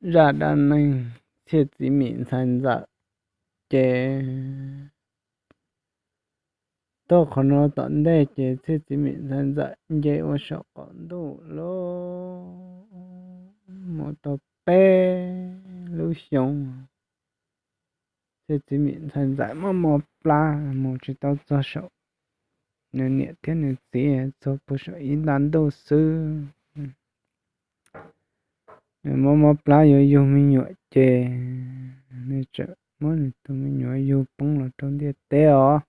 zaj dab neeg Txhiaj Txiv Mim Ntxhais Ntxawm. Ces tau qhov no tom ntej ces Txhiaj Txiv Mim Ntxhais Ntxawm nce ua saum qaum ntuj lawm, mus tau peb lub xyoo, Txhiaj Txiv Mim Ntxhais Ntxawm mob mob plab mus tsis tau txog saum nws niam thiab nws txiv, txog puag saum ib nta ntuj xwb. Nws mob mob plab yuav yug me nyuam ces nws txawm muab nws tus me nyuam yug poob los rau ntiaj teb os.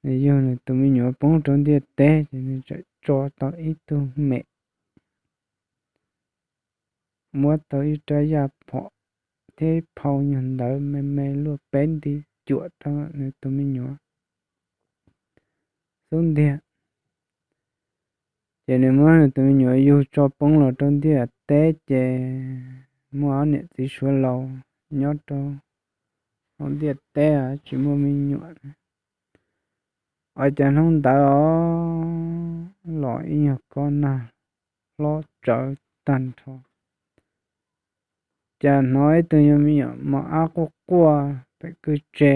Nws yug nws tus me nyuam poob rau ntiaj teb ces nws txawm tso tau ib tug mem, muab tau ib rab yaj phom thiab ib phau nyuag ntawv me me luaj peb nti cuam rau nws tus me nyuam xub ntiag. Ces nws muab nws tus me nyuam yug tso poob los rau ntiaj teb ces muaj ob niam txiv suav laus nyob rau hauv ntiaj teb tsis muaj me nyuam. Ua cas hnub ntawd os los ib nyuag kob nag hlob tsawv tag nrho, cas hnov ib tug nyuag me nyuam mos ab quaj quaj pem kwj tse.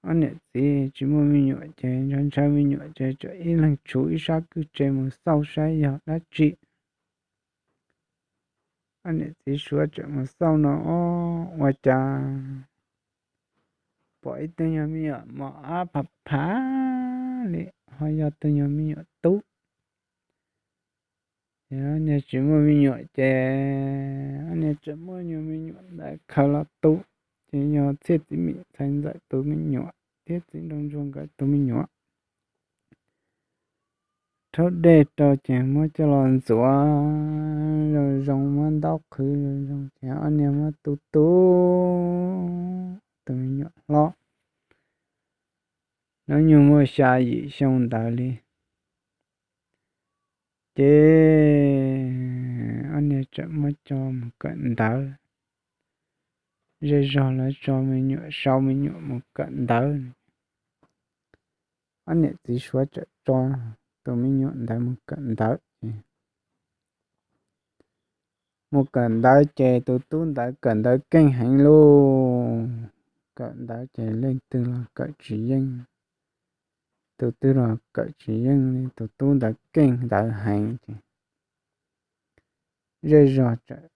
Ob niam txiv tsis muaj me nyuam ces ntshaw ntshaw me nyuam ces txawm ib leeg tshuv ib sab kwj tse mus xauj saib yog dab tsi. Ob niam txiv suav txawm mus xauj no, ua cas pom ib tug nyuag me nyuam mos ab phav phav li, ho yog tus nyuag me nyuam tub. Ces ob niag tsis muaj me nyuam ces ob niag txawm muab nyuag me nyuam ntawd khaws los tu, ces yog Txhiaj Txiv Mim Ntxhais Ntxawm tus me nyuam thiab Txiv Nraug Ntsuag nkawd tus me nyuam. Rhaub dej rau ces muab coj los ntxuav zoo zoo, muab ntaub qhwv zoo zoo ces ob niag muab tu tu tus me nyuam hlob. Hnub nyoog muaj xya yim xyoo ntawd li, ces ob niag txawm muab coj mus kawm ntawv. Zej zog lawv tso me nyuam, sau me nyuam mus kawm ntawv. Ob niam txiv suav txawm tso tus me nyuam ntawd mus kawm ntawv ces mus kawm ntawv ces tus tub ntawd kawm ntawv keej heev lauj. Kawm ntawv ces leej twg los kawm tsis yeej, tus twg los kawm tsis yeej li. Tus tub ntawd keej ntawv heev ces zej zog txawm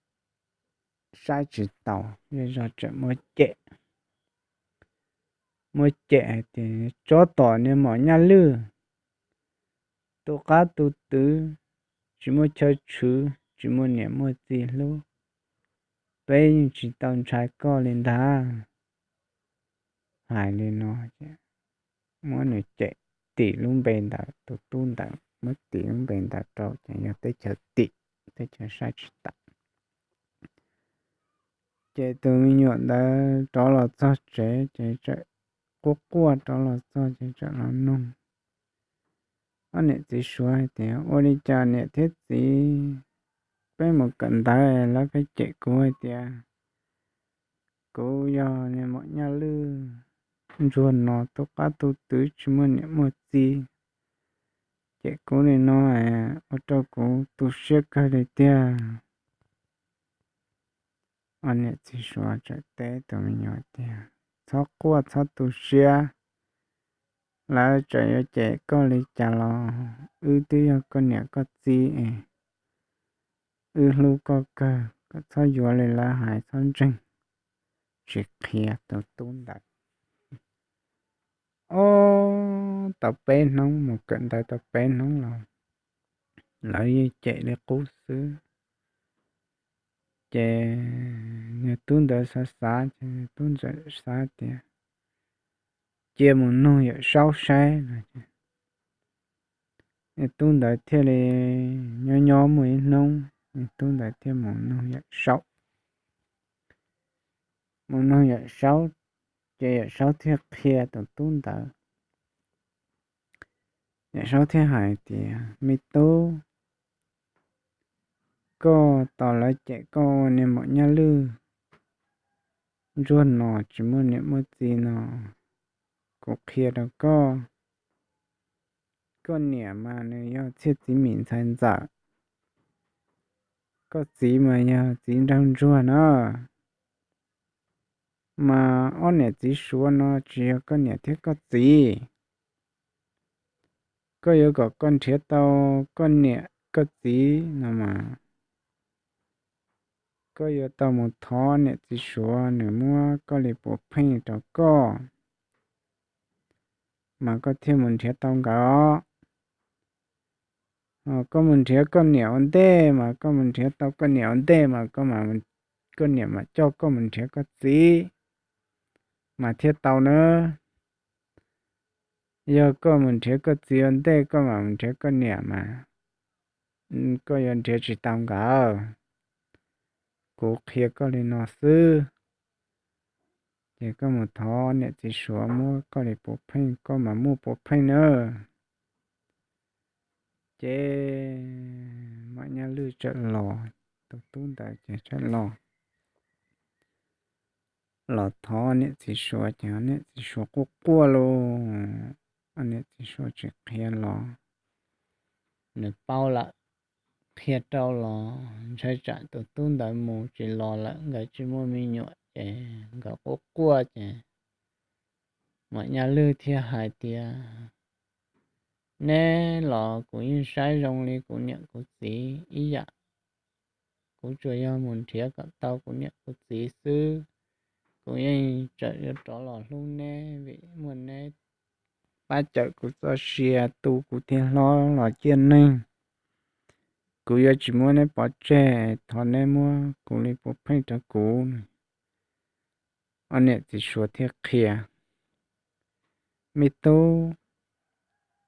saib tsis taus, zej zog txawm muab cem, muab cem hais tias, tsob tom niag maum nyaj lwj, tu qab tu twv, tsis muaj chaw tshwv, tsis muaj niam muaj txiv hlub, peb yeej tsis tau ntshai koj li ntag. Hais li no, muab nws cem, tim lub npe ntawd, tus tub ntawd muab tim lub npe ntawd rau ces yog teb chaws tim, teb chaws saib tsis taus. Ces tus me nyuam ntawd rov los txog tsev ces txawm quaj quaj rov los txog ces txawm los nug ob niam txiv suav hais tias, ua li cas niam thiab txiv, peb mus kawm ntawv lawv pheej cem kuv hais tias kuv yog niag maum nyaj lwj ntsuag no, tu qab tu twv, tsis muaj niam muaj txiv, cem kuv li no, ua rau kuv tu siab kawg li tiag. Ob niam txiv suav txawm teb tus me nyuam tias, txhob quaj txhob tu siab, lawv txawm yuav cem koj li cas los wb twb yog koj niam koj txiv es wb hlub koj kawg, koj txhob yuav li lawv hais, txhob ntseeg. Tsis qhia tus tub ntawd. Ob, tau peb hnub, mus kawm ntawv tau peb hnub los lawv yeej cem li qub xwb. Ces nws tub ntawd xav xav ces nws tub ntxawm xav tias, cia mus nug Yawm Saub saib no. Nws tub ntawd thiaj li nyob nyob muaj ib hnub, nws tub ntawd thiaj mus nug Yawm Saub. Mus nug Yawm Saub, ces Yawm Saub thiaj qhia tus tub ntawd. Yawm Saub thiaj hais tias, me tub, koj tos lawv cem koj ua niag maum nyaj lwj ntsuag no, tsis muaj niam muaj txiv no, kuv qhia rau koj, koj niam mas nws yog Txhiaj Txiv Mim Ntxhais Ntxawm, koj txiv mas yog txiv nraug ntsuag no, mas ob niam txiv suav no tsis yog koj niam thiab koj txiv. Koj yuav kom koj nrhiav tau koj niam koj txiv no mas, koj yuav tau mus thov niam txiv suav nws muab koj li puav pheej rau koj, mas koj thiaj mus nrhiav tau nkawd. Koj mus nrhiav koj niam ua ntej mas koj mus nrhiav tau koj niam ua ntej mas koj, koj niam mam coj koj mus nrhiav koj txiv, mas thiaj tau nawb. Yog koj mus nrhiav koj txiv ua ntej koj mam mus nrhiav koj niam mas, koj yuav nrhiav tsis tau nkawd. Kuv qhia koj li no xwb, ces koj mus thov niam txiv suav muab koj li puav pheej koj mam muaj puav pheej nawb. Ces Maum Nyaj Lwj txawm los, tus tub ntawd ces txawm los, los thov niam txiv suav ces niam txiv suav quaj quaj lauj, niam txiv suav tsis qhia los nws paub lawm, qhia rau los ntshai tsam tus tub ntawd mus tsis los lawm nkawd tsis muaj me nyuam ces nkawd quaj quaj ces Maum Nyaj Lwj thiaj hais tias, neb los kuv yeej saib zoo li kuv niam kuv txiv ib yam. Kuv tsuas yog mus nrhiav kom tau kuv niam kuv txiv xwb. Kuv yeej tseem yuav rov los hlub neb vim muaj neb pab cawm kuv txoj sia tu kuv thiaj hlob los ciaj neeg. Kuv yuav tsis muab neb pov tseg, thov neb muab kuv li puav pheej rau kuv. Ob niam txiv suav thiaj qhia, me tub,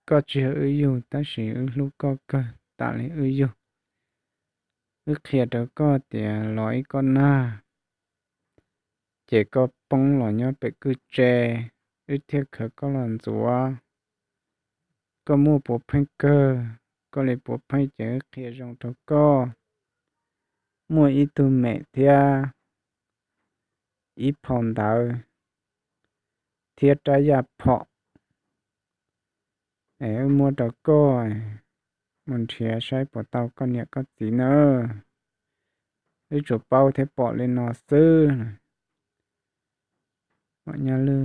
koj tsis yog wb yug tab sis wb hlub koj kawg tas li wb yug. Wb qhia rau koj tias los ib koj nag, ces koj poob los nyob pem kwj tse, wb thiaj khaws koj los ntxuav. Koj muaj puav pheej kawg, koj li puav pheej ces wb qhia zoo rau koj. Muaj ib tug mem thiab ib phau ntawv thiab rab yaj phom es wb muab rau koj mus nrhiav saib puas tau koj niam koj txiv nawb. Wb tsuas paub thiab pom li no xwb. Maum Nyaj Lwj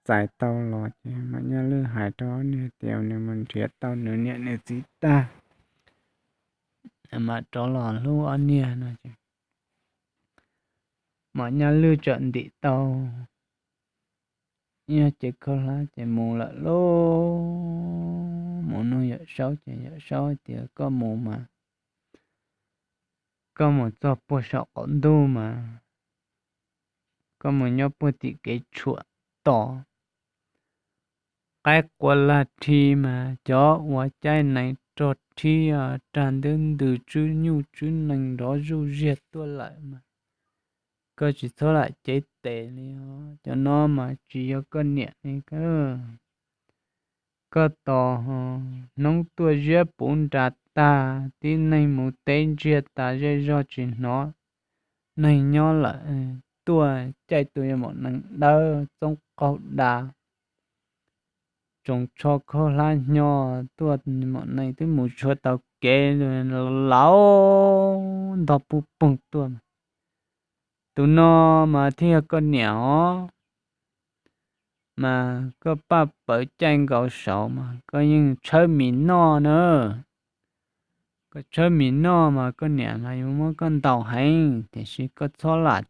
txais tau los ces Maum Nyaj Lwj hais rau ob niag tias nws mus nrhiav tau nws niam nws txiv tag, mam rov los hlub ob niag no ces Maum Nyaj Lwj txawm ntim tau ib cev khaub hlab ces mus lawm lauj. Mus nug Yawm Saub ces Yawm Saub tias koj mus mas koj mus txog puag saum qaum ntuj mas koj mus nyob puag tim kev tshuam tos qaib quas lag rhi mas cov uas caij nees rog rhib rag ntub ntws tswb nyuj tswb nees nrov zuj ziag tuaj lawm mas koj tsis txhob lam cev tes li os. Cov no mas tsis yog koj niam li. Koj tos hnub tuaj ziab puv nras tag, tib neeg mus teb ntsiag tas zej zog tsis hnov neeg nyob lawm. Tuaj caij tus yog maum nees dawb txoob qaug da, tsoos tsho khaub hlab hnyo tuaj, maum nees twb mus tshuav tau kev laus ntog puj poog tuaj. Tus no mas thiaj yog koj niam os. Mas koj paj pawv caij nkaus saud mas koj yeej tshawb mis noj na. Koj tshawb mis noj mas koj niam mas yuav muab koj ntaus heev, tiam sis koj txhob lam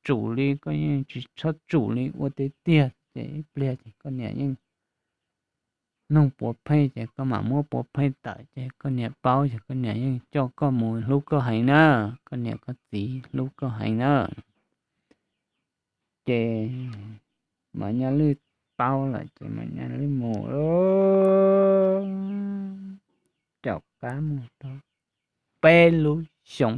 tsum li, koj yeej tsis txhob tsum li, ua tiag tiag ces ib pliag ces koj niam yeej nug puav pheej ces koj mam muab puav pheej tawm ces koj niam paub ces koj niam yeej coj koj mus, hlub koj heev na, koj niam koj txiv hlub koj heev na. Ces Maum Nyaj Lwj paub lawm ces Maum Nyaj Lwj mus caum qab mus tau peb lub xyoo,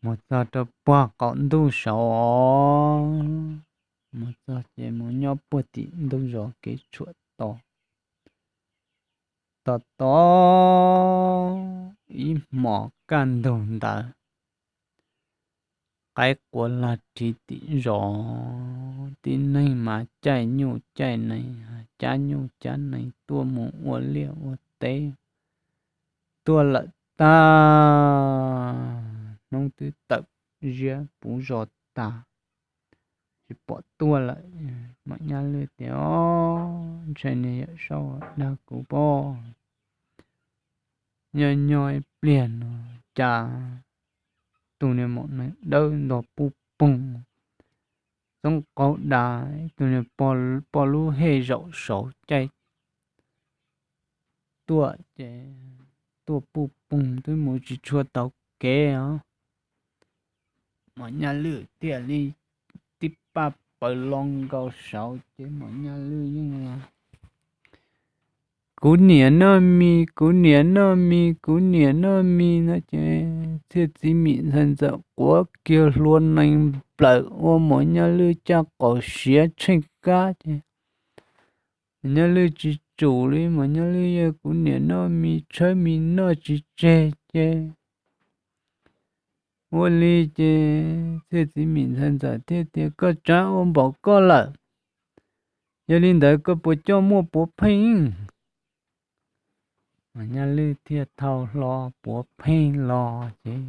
mus txog rau puag qaum ntuj saud, mus txog ces mus nyob puag tim ntug zos kev tshuam tos. Tos tos ib hmos kaj ntug ntawd, qaib qua lag rhib tim zos, tib neeg mas caij nyuj caij nees, cab nyuj cab nees tuaj mus ua liaj ua teb, tuaj lawm tag, hnub twb tawm ziab puv zos tas, tsis pom tuaj lawm. Maum Nyaj Lwj tias, Ob, ntshe niag Yawm Saub dag kuv pob. Nyob nyob ib pliag no cas tus niag maum neeg dawb ntog puj poog, txob qaug dav, tus niag poj lub hej zaum saud caij tuaj ces tuaj puj poog twb mus tsis tshua tau kev os. Maum Nyaj Lwj thiaj li tib paj paws lo nkaus saud ces Maum Nyaj Lwj yeej los, Kuv niam noj mis, kuv niam noj mis, kuv niam noj mis no ces Txhiaj Txiv Mim ntxhais ntxawm quav kiag hlua nees nplawm ua Maum Nyaj Lwj caj qaum siav tsheej kab ces Maum Nyaj Lwj tsis tsum li. Maum Nyaj Lwj yog, Kuv niam noj mis, tshawb mis noj tsis tseg ces ua li ces Txhiaj Txiv Mim ntxhais ntxawm thiaj tias, Koj tsav ua npaum koj lawm, yog li ntawd koj puas coj muaj puav pheej? Maum Nyaj Lwj thiaj thau hlo puav pheej los ces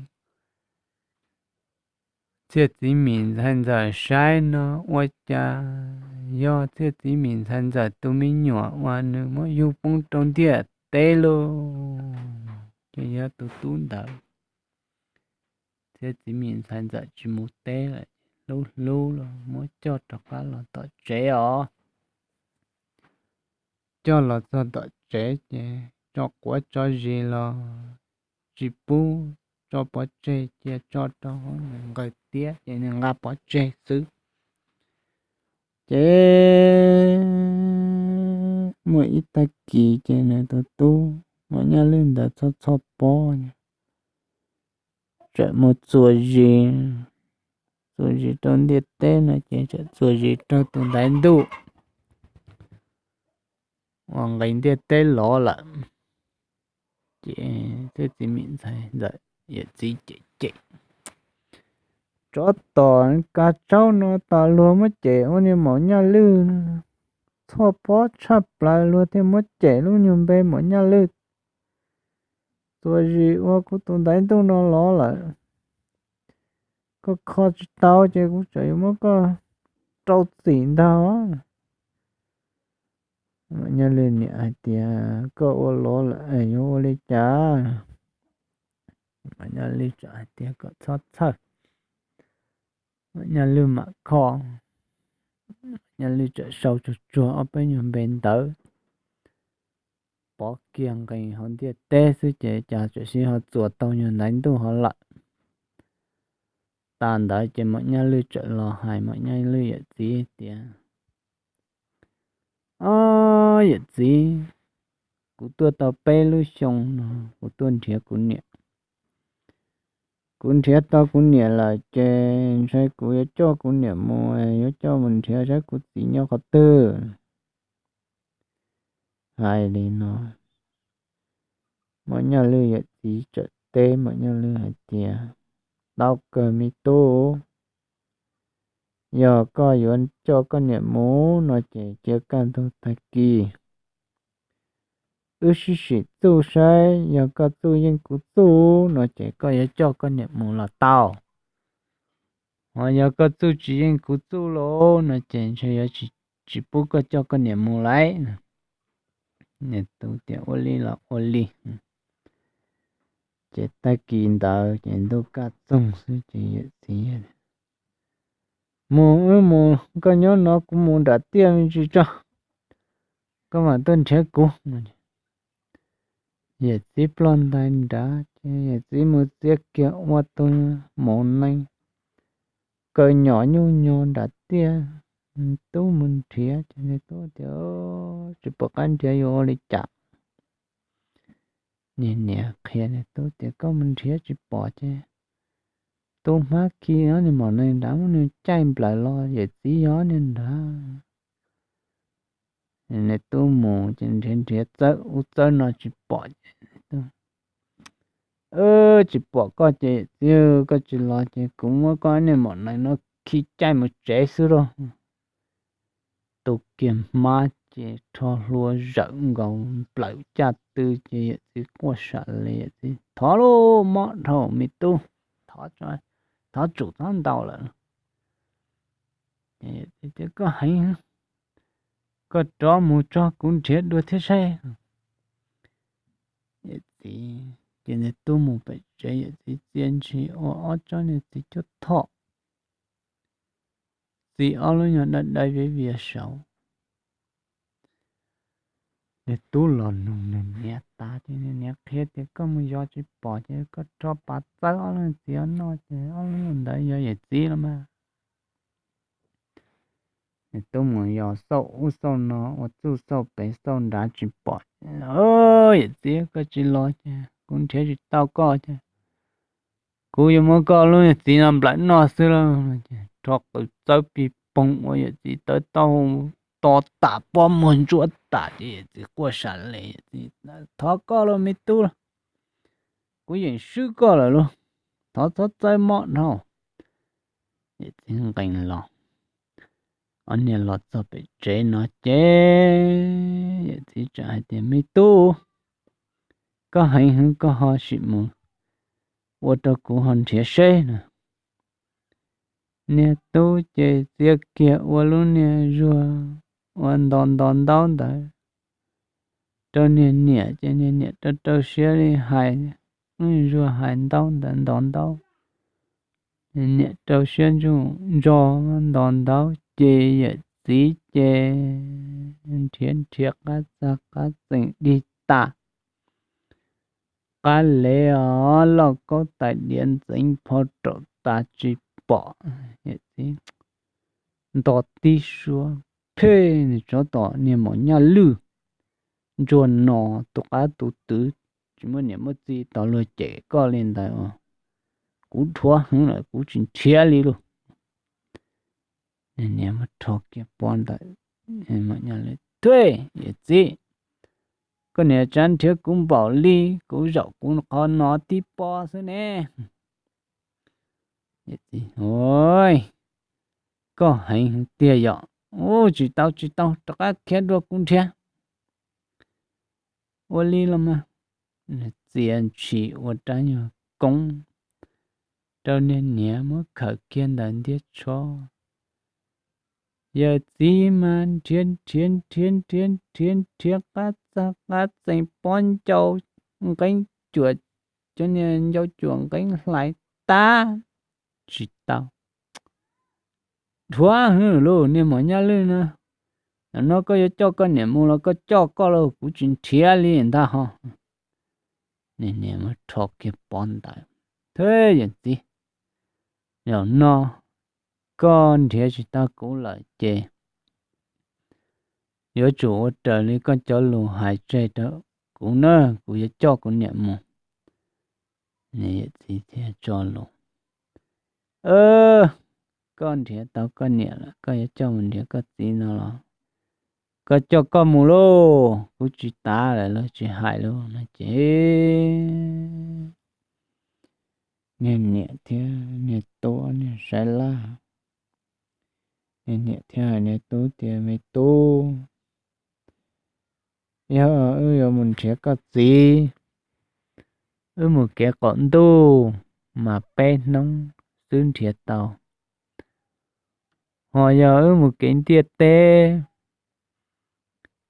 Txhiaj Txiv Mim ntxhais ntxawm saib no ua cas yog Txhiaj Txiv Mim ntxhais ntxawm tus me nyuam uas nws muab yug poob rau ntiaj teb lauj, ces yog tus tub ntawd. Txhiaj Txiv Mim ntxhais ntxawm tsis mus teb lawm, hlub hlub los muab coj rov qab los tom tsev os. Coj los txog tom tsev ces tso quav tso zis los tsis pub tso pov tseg, cia tso rau hauv nws nqawd tiab ces nws nqa pov tseg xwb. Ces muaj ib tag kis ces nws tus tub Maum Nyaj Lwj ntawd txhob txhob pob, txawm mus txuas zis, txuas zis rau ntiaj teb no ces txawm txuas zis raug tus ntaiv ntuj uas nqis ntiaj teb los lawm. Ces Txhiaj Txiv Mim ntxhais ntxawm yawm txiv cem cem, Tsov tom ka tsaub no tas luag muab cem ua niag Maum Nyaj Lwj, txhob pob tshaj plaws luag thiaj muab cem lub nyuag npe Maum Nyaj Lwj. Txuas zis ua kuv tus ntaiv ntuj no los lawm, koj kho tsis tau ces kuv tseem yuav muab koj rau txim ntag. Maum Nyaj Lwj niam hais tias, Koj ua los lawm yuav ua li cas? Maum Nyaj Lwj txawm hais tias, Koj txhob txhawj. Maum Nyaj Lwj mam kho. Maum Nyaj Lwj txawm sau tsuag tsuag ob peb nyuag npe ntawd, pov kiag nqis hauv ntiaj teb xwb ces cas txawm sib ho txuas tau nyuag ntaiv ntuj hauv lawm. Tas ntawd ces Maum Nyaj Lwj txawm los hais Maum Nyaj Lwj yawm txiv tias, Ob yawm txiv, kuv tuaj tau peb lub xyoo no kuv tuaj nrhiav kuv niam. Kuv nrhiav tau kuv niam lawm ces ntshai kuv yuav coj kuv niam mus, yuav coj mus nrhiav saib kuv txiv nyob qhov twg. Hais li no, Maum Nyaj Lwj yawm txiv txawm teb Maum Nyaj Lwj hais tias, Tau kawg me tub, yog koj yuav coj koj niam mus no ces cia kaj ntug tag kis wb sib sim txuj saib, yog koj txuj yeej kuv txuj no ces koj yuav coj koj niam mus los tau. Ho yog koj txuj tsis yeej kuv txuj los no ces ntshe yuav tsis pub koj coj koj niam mus lawm. Niam tub tias, Ua li los ua li. Ces tag kis ntawd ces ntuj kaj txoog xwb ces yawm txiv, Mus wb mus, koj nyob no kuv mus nram tiaj me ntsis tso, koj mam tuaj nrhiav kuv. Yawm txiv ploj ntais nrad ces yawm txiv mus txiav kiag ua tus maum nees kaw nyom nyuj nyog nram tiaj. Tub mus nrhiav ces niag tub tias, Tsis pom qab nrhiav yuav ua li cas. Niag niam qhia niag tub tias, Koj mus nrhiav tsis pom ces tus hmab khi ob niag maum nees nrad muab nws caij nplawm los, yawm txiv yog niag nrad. Niag tub mus ces nrhiav nrhiav txawb ub txawb no tsis pom ces, Tsis pom koj ces yawm txiv, koj tsis los ces kuv muab koj ob niag maum nees no khi caij mus tsev xwb lauj. Tu kiag hmab ces rho hlua zawm nkaus nplawm caj tw ces yawm txiv quaj sam li, yawm txiv, Thov lauj, mob dhau me tub, thov, thov tsum txhob ntaus lawm. Koj heev, koj rov mus tso kuv nrhiav dua thiab saib. Yawm txiv, ces nws tub mus pem tsev, yawm txiv txia ntshis ua ob tsob niag txiv cuab thoj, txi ob lub nyuag dawb dawb viav vias saud. Nws tub los nug nws niam tas ces nws niam qhia tias, Koj mus yos tsis pom ces koj rho pas txawb ob lub txiv noj ces ob lub ntawd yog yawm txiv los mas. Nws tub mus yos xauj ub xauj no, ua txuj xauj pem xauj nrad tsis pom. Yawm txiv, koj tsis los ces kuv nrhiav tsis tau koj ces kuv yuav muab koj lub txiv no nplawm noj xwb lauj. Rho qws txawb pig poog ua yawm txiv tawv taub hau to tam pob muag ntsuab tam ces yawm txiv quaj sam li, Thov koj lauj me tub, kuv yeem swb koj lawm lauj, thov txhob txawb mob dhau. Yawm txiv nqes los, ob niag los txog pem tsev no ces yawm txiv txawm hais tias, Me tub, koj heev heev koj ho sim mus ua rau kuv ho nrhiav seb no. Niag tub ces txia kiag ua lub niag zuag ua nto nto ntaub ntawd rau niag niam ces niag niam rau rau siab li hais, zuag hais ntaub ntawd nto ntaub. Niam rau siab ntsuj ntso nto ntaub ces yawm txiv ces nrhiav nrhiav qab txag qab txeem dig tas, qab lev os lauj kaub tais diav ntxeev phau raum tas tsis pom. Yawm txiv nto tib suab, phem, nws tsov tom niag maum nyaj lwj ntsuag no, tus qab tus twv tsis muaj niam muaj txiv tau luag cem koj li ntawd, kuv dhuav heev lawm kuv tsis nrhiav li lauj. Niam muab rho kiag pob ntawd, Tuaj, yawm txiv, koj niam tsav nrhiav kuv npaum li, kuv zaum kuv qhov no tib pob xwb ne. Yawm txiv, Koj heev tiag yom. Ub, tsis tau tsis tau, rov qab khiav dua kuv nrhiav. Ua li los mas. Txia ntshis ua rab nyuag koob rau niag niam muab khawm kiag ntawm ntiaj tsho. Yawm txiv mas nrhiav nrhiav nrhiav nrhiav nrhiav nrhiav qab txag qab txees pob ncau nqeeb cuam, cov niag ncau cuam nqeeb hlais tag tsis tau. Dhuav heev lauj niag maum nyaj lwj no, nim no koj yuav coj koj niam mus los koj coj koj lauj, kuv tsis nrhiav li ntag ho. Niag niam muab rho kiag pob ntawd, Thwb, yawm txiv, zaum no koj nrhiav tsis tau kuv lawm ces yuav tsum ua raws li koj cov lus hais tseg rau kuv na, kuv yuav coj kuv niam mus. Niam yawm txiv thiaj tso lus, Koj nrhiav tau koj niam lawm, koj yuav coj mus nrhiav koj txiv no los? Koj coj koj mus lauj, kuv tsis tav lawm los tsis hais lauj no ces niag niam thiab niag tub niag saib laj, niag niam thiaj hais niag tub tias, Me tub, yog wb yuav mus nrhiav koj txiv, wb mus kev qaum ntuj mas peb hnub xwb nrhiav tau. Ho yog wb mus kev ntiaj teb,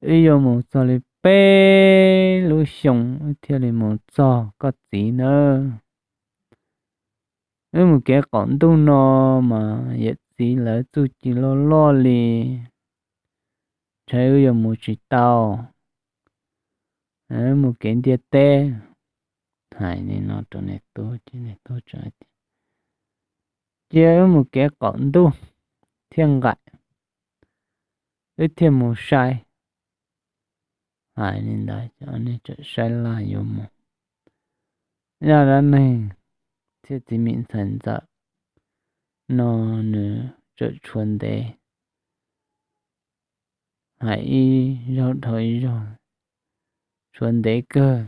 wb yuav mus txog li peb lub xyoo wb thiaj li mus txog koj txiv nawb. Wb mus kev qaum ntuj no mas yawm txiv lawv txuj ci loj loj li, ntshai wb yuav mus tsis tau. Wb mus kev ntiaj teb, hais li no rau niag tub ces niag tub txawm tias, Cia wb mus kev qaum ntuj thiaj nqaim, wb thiaj mus sai. Hais li ntawd ces ob niag txawm saib laj yuav mus. Zaj dab neeg Txhiaj Txiv Mim Ntxhais Ntxawm no nws txawm tshuav ntev, hais ib zaug dhau ib zaug, tshuav ntev kawg,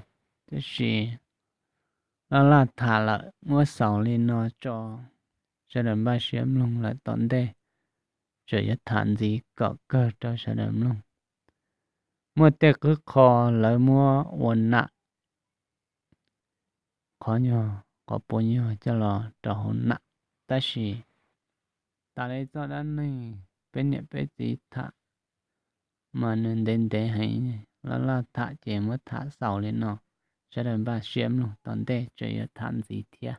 tab sis laj laj tham lawm muab xaus li no tso sawv daws npaj siab mloog lawm tom ntej, tseem yuav tham ntxiv kom kawg rau sawv daws mloog. muaj tej qhov lawv muab ua nam, qhov nyuag qhov puas nyuag coj los rau hauv nam. Tab sis tas li txoj dab neeg peb niam peb txiv tham mas nws ntev ntev heev, laj laj tham ces muab tham xaus li no. Sawv daws npaj siab mloog tom ntej tseem yuav tham ntxiv thiab.